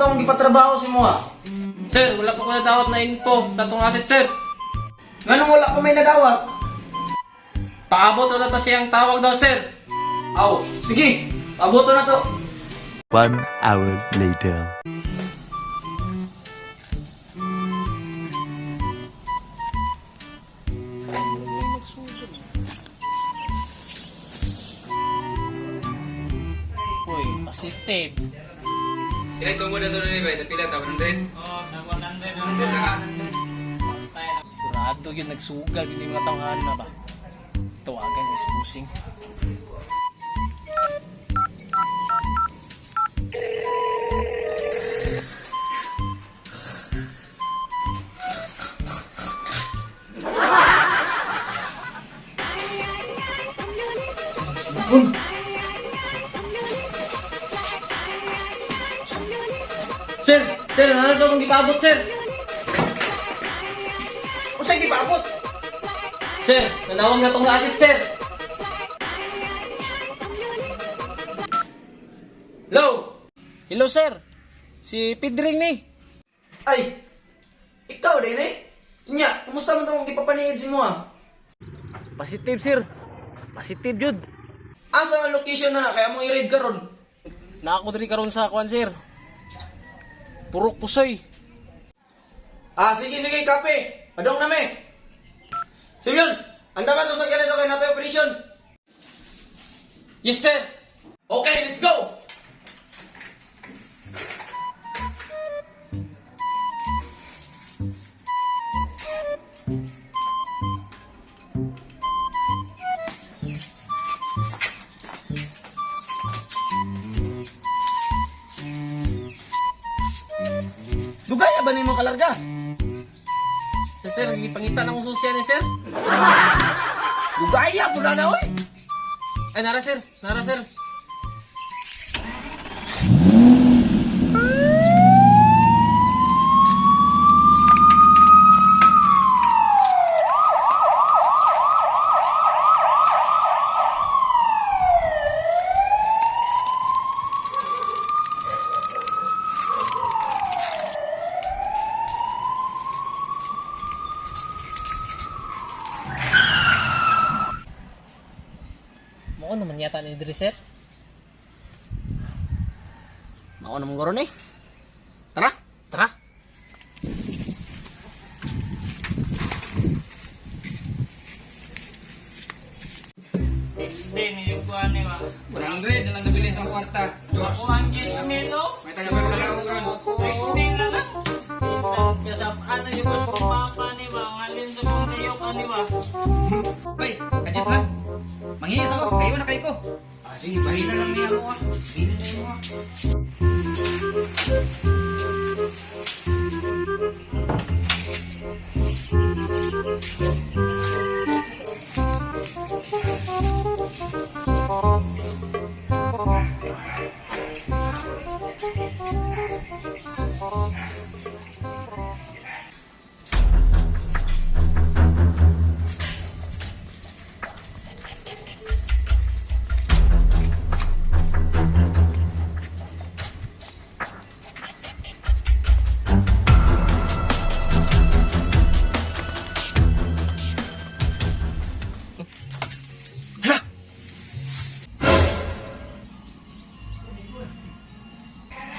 to akong gipatrabaho sa imo ah? Sir, wala pa ko nadawat na info sa atong asset, sir. Nganong wala pa may nadawat? Paabot na to siyang tawag daw, sir. Aw, sige. Paboto na to. 1 hour later. Uy, positive. Sila tungo na to ni bay, pila ta 100. Oh, 100. Sigurado yun, nagsugal. Hindi mga tawhan na ba? Tawagan ko si Busing. Sir! Sir, ano to kung gipaabot, sir? Unsay gipaabot? Sir, nanawag na tong asset, sir. Hello? Hello, sir. Si Pedring ni. Ay, ikaw din eh. Nya, kumusta man to akong gipapaningid sa imo ah? Positive, sir. Positive, jud. Asa man location na na kaya mo i-raid karon? Na ako diri karon sa kuan, sir. Purok pusoy. Ah, sige sige, kape. Padong na me. Simeon, anda ka to sa ganito kay nato operation. Yes, sir. Okay, let's go. Dugaya ba nimo kalarga? Sir, sir, gipangita na akong susya ni sir. Dugaya pula na oy. Ay, nara, sir. Nara, sir. Mao naman yata ni Idris, sir. Mao na mong karon eh. Tara. Tara. Hindi, niyuguan ni ba? 100 na lang nabili sa kwarta. Ako ang gismil, no? May taga pa lang ako karon. Gismil na lang. Kasapaan na yung gusto papa ni ba? Ang alin sa kong tayo ka ni ba? Bay, kadyo ka. Manghihis ako, kayo na kayo ko. Ah, sige, bahina lang niya ako ah. Bahina niya ako ah.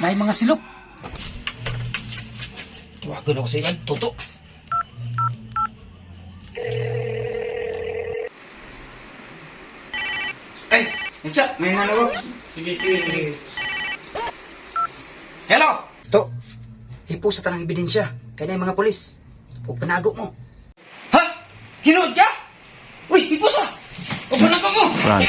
May mga silop. Tawagan ako sa ilan, Toto. Ay, unsa? May manawag. Sige, sige, sige. Hello. To, hipo sa tanang ebidensya kay na mga pulis. Ug panago mo. Ha? Tinuod ka? Uy, hipusa. O panago mo. Run.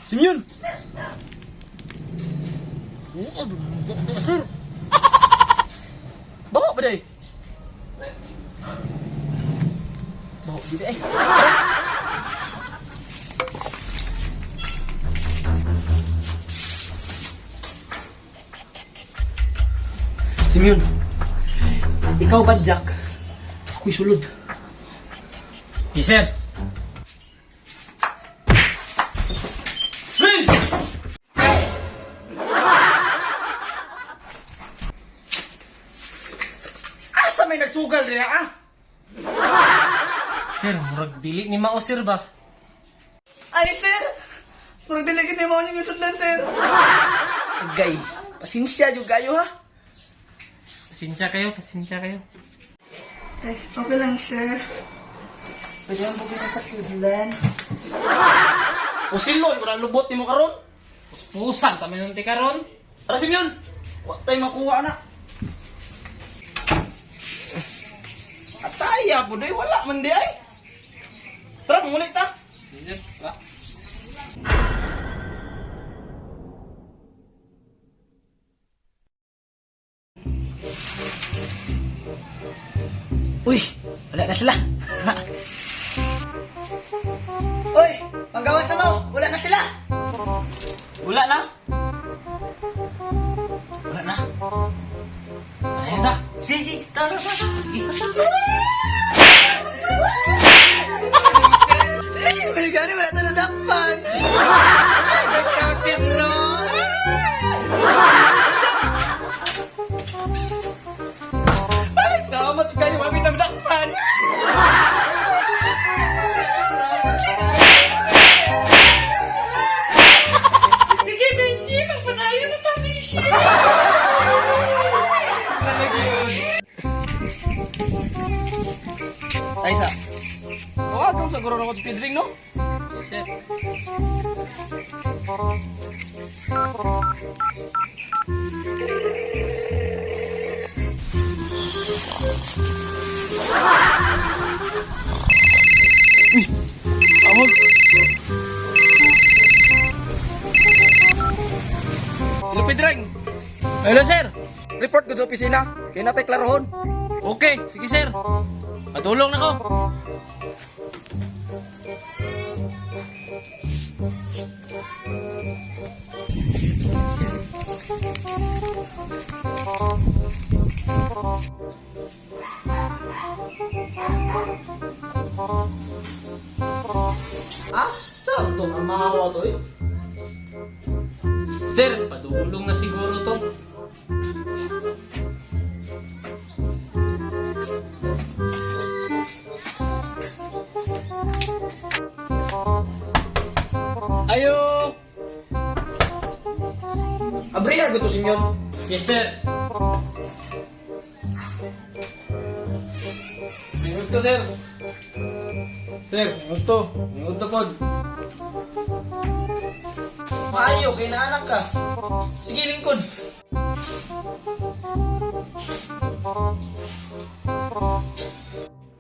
Simeon! Sir. Bawa ba day? Bawa gid eh. Simeon. Ikaw ba, Jack? Ako'y sulod. Yes, sir. Freeze! Asa may nagsugal niya ah? Sir, murag dili ni mao sir ba? Ay, sir! Murag dili gid ni mao ning sudlan, sir. Agay, pasensya jud kayo ha. Pasensya kayo, pasensya kayo. Ay, okay lang, sir. Pwede ang bugin ang kasudlan. Usilon ko na lubot nimo karon. Puspusan kami nung tikaron. Tara Simeon. Wa tay makuha na. Ataya po day wala man di ay. Tara mangulit ta. Yes, sir. Tara. Uy, wala na sila. Uy, panggawas na mo, wala na sila. Wala na? Wala na? Wala na? Sige, tara. Ay, gani, wala na nadakpan. Ay, salamat kayo mami tamdakpan. Sige, Benshi, magpadayon na ta, Benshi. Ay sa. Tawag sa guro na ko sa Pedring no? Yes, sir. Tawag. Hello Pedring. Hello, sir. Report ko sa opisina. Kaya natay klarohon. Okay, sige, sir. Patulong na ko. Asa tong amawa to eh? Sir, padulong na siguro to. Ayo! Abriya ko to Simeon. Yes, sir. May to sir. Sir, may to. May to pod. Maayo kay naanak ka. Sige lingkod.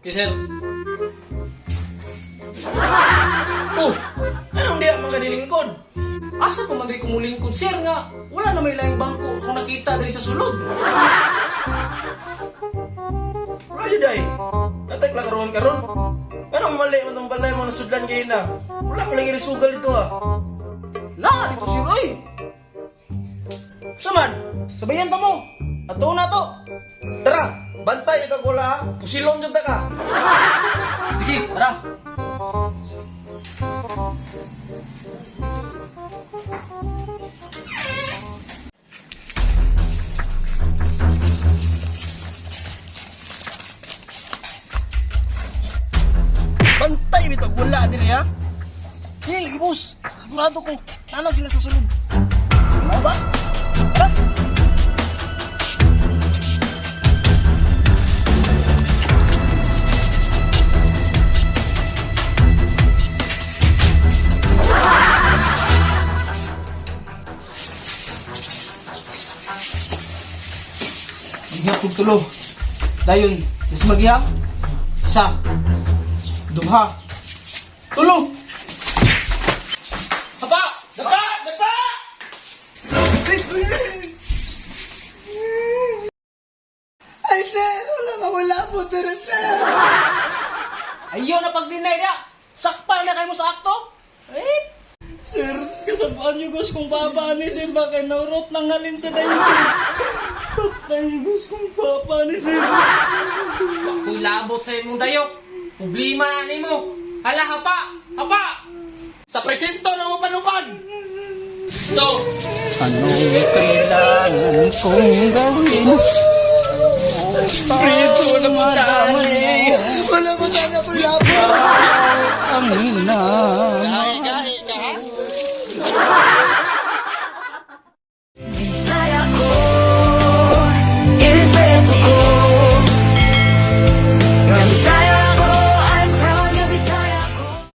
Okay, sir. Oh, anong diya man ka nilingkod? Asa pa man day kumulingkod, sir nga? Wala na may laing bangko akong nakita diri sa sulod. Radyo day. Natay karon karon. Anong mali mo tong balay mo nasudlan kayo na? Wala ko lang irisugal dito ah. Na, dito si Roy. Saman, sabayan ta mo. Ato na to. Tara, bantay dito ko ha. Pusilon jud ta ka. Sige, tara. Bantay bitaw wala diri ha. Hey, lagi boss. Sigurado ko, tanaw sila sa sulod. Ano ba? Tara. Maghihap kog tulo. Dayon, is maghihap. Isa. Duha. Tulo. Sapa! Dapa! Dapa! Ay, sir! Wala na wala po, sir. Ayaw na pag-deny na. Sakpa na kayo mo sa akto. Eh, Sir, kasabaan niyo guys kung baba ni sir ba kay naurot nang halin sa dayon sir. Patay kong papa ni sir. Kung labot sa imong dayok, problema na nimo. Hala, hapa! Hapa! Sa presinto na mo panupag! To! Anong kailangan kong gawin? Preso na mo tani! Wala mo tani ako labot!